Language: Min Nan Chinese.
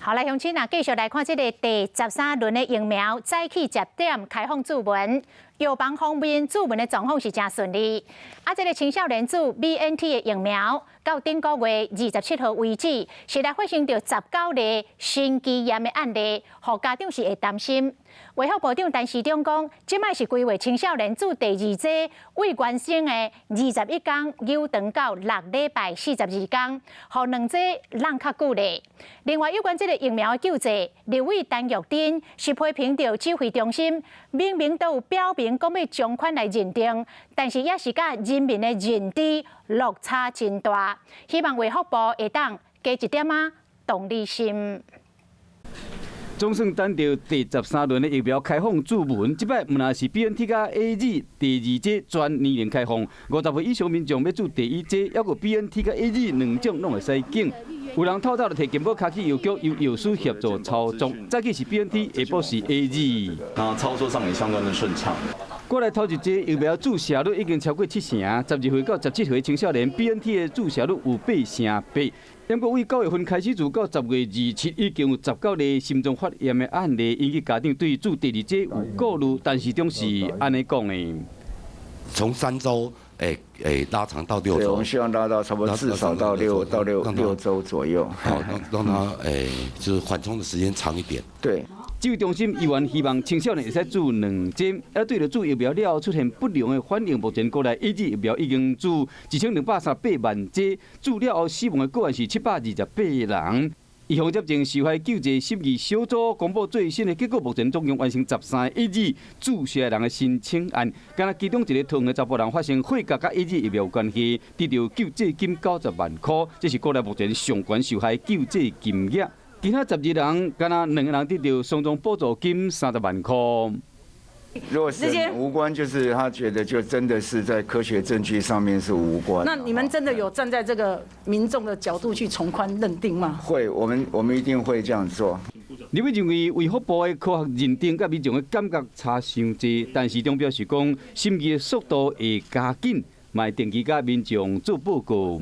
好來，鄉親啊，繼續來看這个第13輪的疫苗早起10點開放注文，藥房方面注文的狀況是誠順利。啊，這个青少年注 BNT 的疫苗，到頂個月27號為止，實來發生著19例心肌炎的案例，予家長是會擔心。衛福部長陳時中講，這擺是規劃青少年注第二劑，對完成的21天延長到6禮拜42天，予兩劑攏較久咧。另外，有關這个疫苗的救濟，立委陳玉珍是批評著指揮中心明明都有表明講欲從寬來認定，但是也是佮人民的認知落差真大。希望衛福部會當加一點仔同理心。總算等著第13輪的疫苗開放注文，這擺毋但是 BNT 佮 AZ 第二劑全年齡開放，50歲以上民眾欲注第一劑，猶閣 BNT 佮 AZ 兩種攏會使揀。有人透早就提健保卡去藥局，由藥師協助操作。早起是 BNT，下晡是 AZ。那操作上也相當的順暢。過來頭一劑疫苗注射率已經超過七成，12歲到17歲青少年 BNT 的注射率有八成八。不過，對9月份開始注到10月27，已經有19例心臟發炎的案例，引起家長對注第二劑有顧慮。陳時中是按呢講的。從3週，拉長到6週。我們希望拉到差不多至少到六週左右。好，讓他就是緩衝的時間長一點。對。指揮中心依然希望青少年會使注兩針，啊，對著注疫苗了後出現不良的反應，目前國內 AZ 疫苗已經注1238萬劑，注了後死亡的個案是728人。預防接種受害救濟審議小組公布最新的結果，目前總共完成13個 AZ 注射人的申請案，敢若其中一个桃園的查埔人發生血壓佮 AZ 疫苗有關係，得著救濟金90萬塊，這是國內目前上懸受害救濟金額。其他12人，敢若兩個人得著雙重補助金30萬塊。如果是無關，就是他覺得就真的是在科學證據上面是無關。那你們真的有站在這個民眾的角度去從寬認定嗎？會，我們一定會這樣做。立委認為衛福部的科學認定佮民眾的感覺差傷濟，陳時中表示講，審議的速度會加緊，嘛會定期佮民眾做報告。